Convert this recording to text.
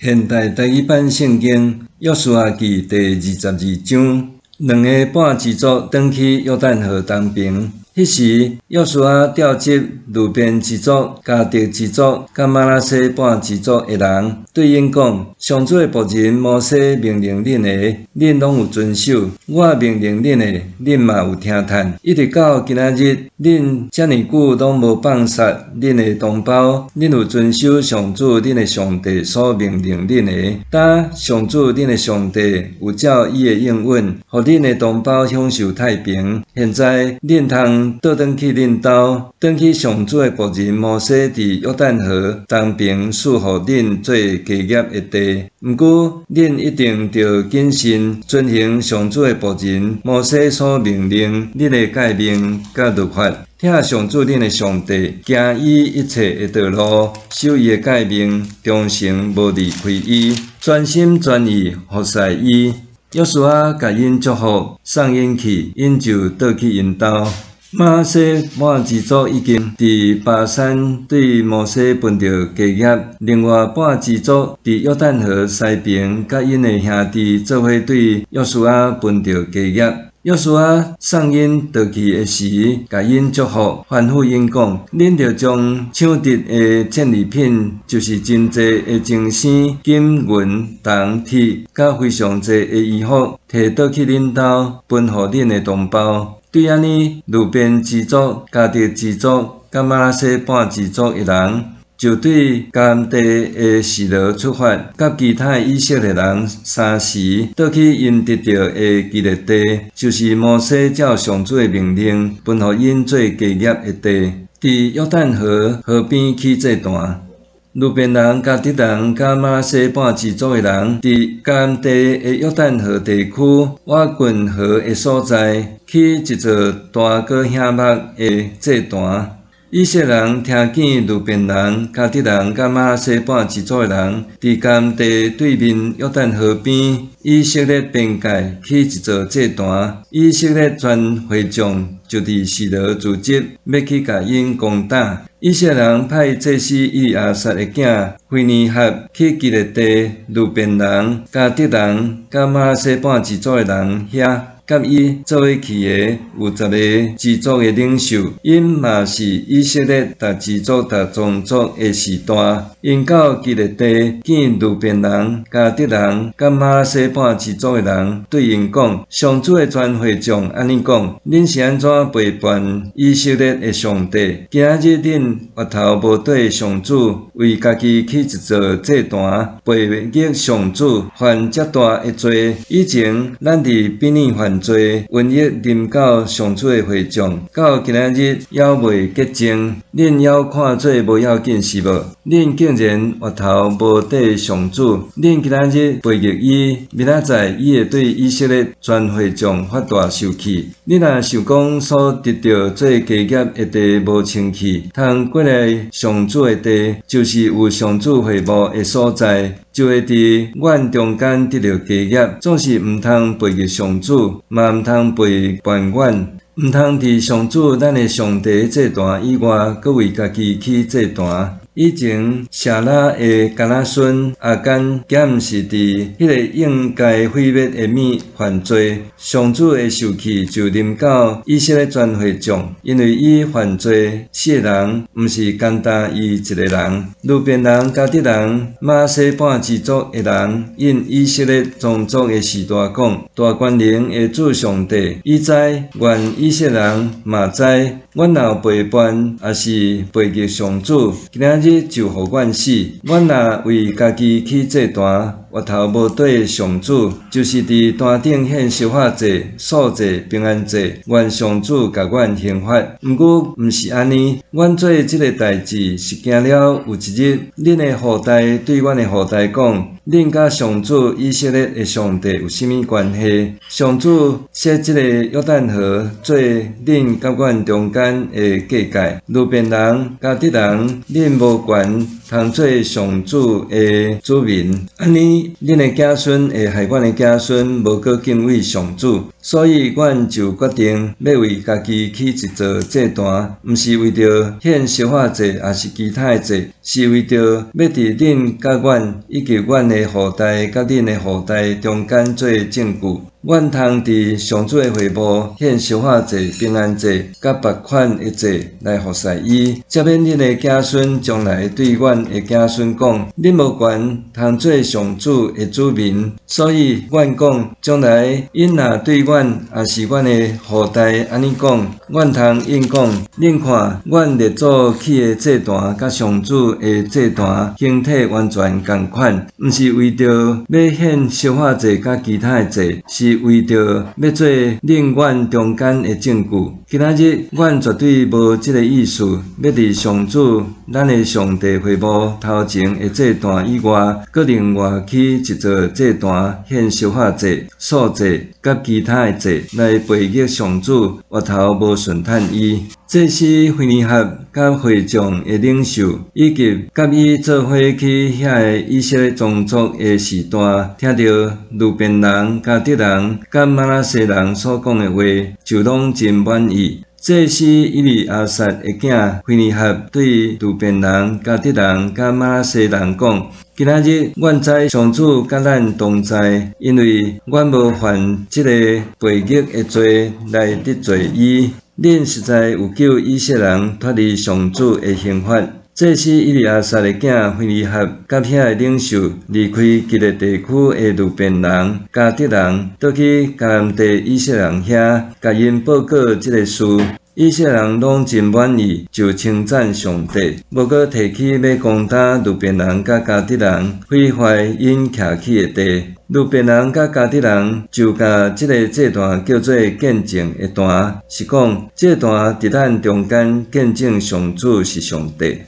現代台語版聖經約書亞記第二十二章，兩个半支族轉去約旦河東爿。彼時，約書亞召集流便支族、迦得支族、佮瑪拿西半支族的人，對𪜶講：上主的僕人摩西命令恁的，恁攏有遵守；我命令恁的，恁嘛有聽趁。一直到今仔日，恁遮爾久攏無放殺恁的同胞，恁有遵守上主恁的上帝所命令恁的。當上主恁的上帝有照伊的應允，予恁的同胞享受太平。現在恁通倒轉去恁兜，轉去上主的僕人摩西佇約旦河東爿賜予恁做家業的地。毋過，恁一定著謹慎遵行上主的僕人摩西所命令恁的誡命佮律法，疼上主恁的上帝，行伊一切的道路，守伊的誡命，忠誠無離開伊，全心全意服侍伊。約書亞共𪜶祝福，送𪜶去，𪜶就倒去𪜶兜。瑪拿西半支族已經佇巴珊對摩西分著家業，另外半支族佇約旦河西爿，佮𪜶的兄弟做伙對約書亞分著家業。約書亞送𪜶倒去的時，共𪜶祝福，吩咐𪜶講：恁著將搶得的戰利品，就是真濟的精生、金銀銅鐵，佮非常濟的衣服，提倒去恁兜，分予恁的同胞。對按呢，流便支族、迦得支族、佮瑪拿西半支族的人，就對迦南地的示羅出發，佮其他的以色列人相時，倒去𪜶得著的基列地，就是摩西照上主的命令，分予𪜶做家業的地，佇約旦河河邊起祭壇。流便人、迦得人、佮瑪拿西半支族的人，佇迦南地的約旦河地區，倚近河的所在，起一座大閣顯目的祭壇。以色列人聽見流便人、迦得人、佮瑪拿西半支族的人，佇迦南地對面約旦河邊，以色列邊界起一座祭壇，以色列全會眾就佇示羅聚集，欲去共𪜶攻打。以色列人派祭司以利亞撒的囝非尼哈去基列地流便人、迦得人、佮瑪拿西半支族的人遐。佮伊做伙去的有十个支族的領袖，𪜶嘛是以色列逐支族、逐宗族的序大。𪜶到基列地見流便人、迦得人、佮瑪拿西半支族的人，對𪜶講：上主的全會眾按呢講：恁是按怎背叛以色列的上帝？今仔日恁越頭無綴上主，為家己起一座祭壇，背逆上主，犯遮大的罪。以前咱佇比珥犯罪，瘟疫臨到上主的會眾，到今仔日猶未潔淨。恁猶看做無要緊是無？恁竟然越頭無綴上主，恁今仔日背逆伊，明仔載伊會對以色列全會眾發大受氣。恁若想講所得著做家業的地無清氣，通過來上主的地，就是有上主會幕的所在，就會佇阮中間得著家業。總是毋通背逆上主，嘛毋通背叛阮，毋通佇上主咱的上帝祭壇以外，閣為家己起祭壇。以前謝拉的迦拿孫亞干，敢毋是佇彼个應該毀滅的物犯罪，上主的受氣就臨到以色列全會眾，因為伊犯罪死的人，毋是單單伊一个人。流便人、迦得人、瑪拿西半支族的人，應以色列宗族的序大講：大權能的主上帝，伊知，願以色列人嘛知，阮若有背叛，抑是背逆上主，今仔日就予阮死。阮若為家己起祭壇，越頭無綴上主，就是佇壇頂獻燒化祭、素祭、平安祭，願上主共阮刑罰。毋過毋是按呢，阮做這个代誌是驚了有一日，恁的後代對阮的後代講：恁佮上主以色列的上帝有啥物關係？上主設這个約旦河做恁佮阮中間的界界。流便人、迦得人，恁無權通做上主的子民。按呢，恁的子孫會害阮的子孫無閣敬畏上主。所以，阮就決定欲為家己起一座祭壇，毋是為著獻燒化祭，抑是其他的祭，是為著欲佇恁佮阮以及阮的後代佮恁的後代中間做證據。阮通佇上主的會幕獻燒化祭、平安祭、佮別款的祭來服侍伊。才免恁的子孫將來對阮的子孫講：恁無權通做上主的子民。所以，阮講，將來𪜶若對阮，抑是阮的後代按呢講，阮通應講：恁看，阮列祖起的祭壇佮上主的祭壇形體完全仝款，毋是為著欲獻燒化祭佮其他的祭，是為著欲做恁阮中間的證據。今仔日，阮絕對無這个意思，欲佇上主咱的上帝會幕頭前的祭壇以外，閣另外起一座祭壇，獻燒化祭、素祭佮其他的祭，來背逆上主，越頭無順趁伊。祭司非尼哈佮會眾的領袖，以及佮伊做伙去遐的以色列宗族的士大，聽著流便人、迦得人佮瑪拿西人所講的話，就攏真滿意。祭司以利亞撒的囝非尼哈對流便人、迦得人佮瑪拿西人講：今仔日，阮知上主佮咱同在，因為阮無犯這个背逆的罪來得罪伊。恁實在有救以色列人脫離上主的刑罰。祭司以利亞撒的囝非尼哈佮遐的領袖離開基列地區的流便人、迦得人，倒去迦南地以色列人遐，共𪜶報告這个事。以色列人攏真滿意，就稱讚上帝，無閣提起欲攻打流便人佮迦得人，毀壞𪜶徛起的地。流便人佮迦得人就共這个祭壇叫做見證的壇，是講這個壇佇咱中間見證上主是上帝。